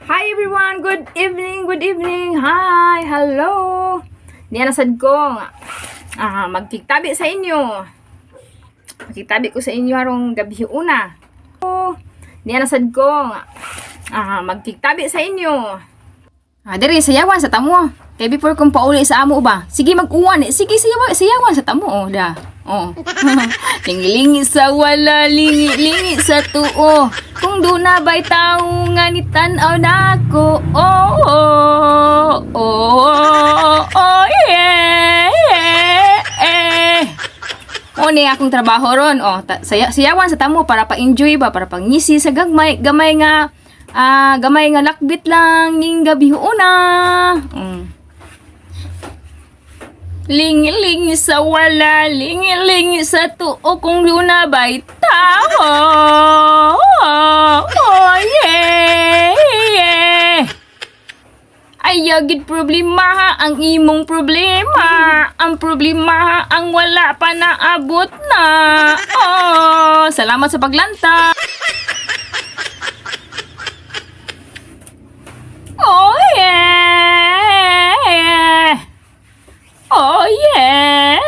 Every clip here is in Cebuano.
Hi everyone! Good evening! Good evening! Hi! Hello! Niya nasad ko nga magkiktabi sa inyo. Magkiktabi ko sa inyo harong gabi una. Niya nasad ko nga magkiktabi sa inyo. Diri sayawan sa tamo. Kay before kong pauli sa amo ba. Sige, mag-uwan eh. Sige, sayawan, sayawan sa tamo oh da. Oh. Lingi-lingi sa wala, lingi-lingi sa tuo. Kung duna ba'y tao nga nitan-aw nako. Oh, yeah. Eh. O ni akong trabaho ron. Oh, sayawan sa tamo para pa-enjoy ba, para pangisi sa gagmay, gamay nga lakbit lang ning gabi una. Lingi-lingi sa wala, lingi-lingi sa tuo kung duna ba'y tao. Oh, yeah. Ayaw gid problema ang imong problema. Ang problema ang wala pa naabot na. Oh, salamat sa paglanta. Oh yeah. Oh yeah.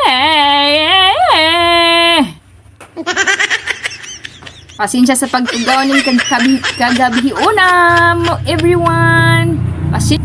Pasensya sa pagtugaw ning kagabi una mo everyone. Pasensya.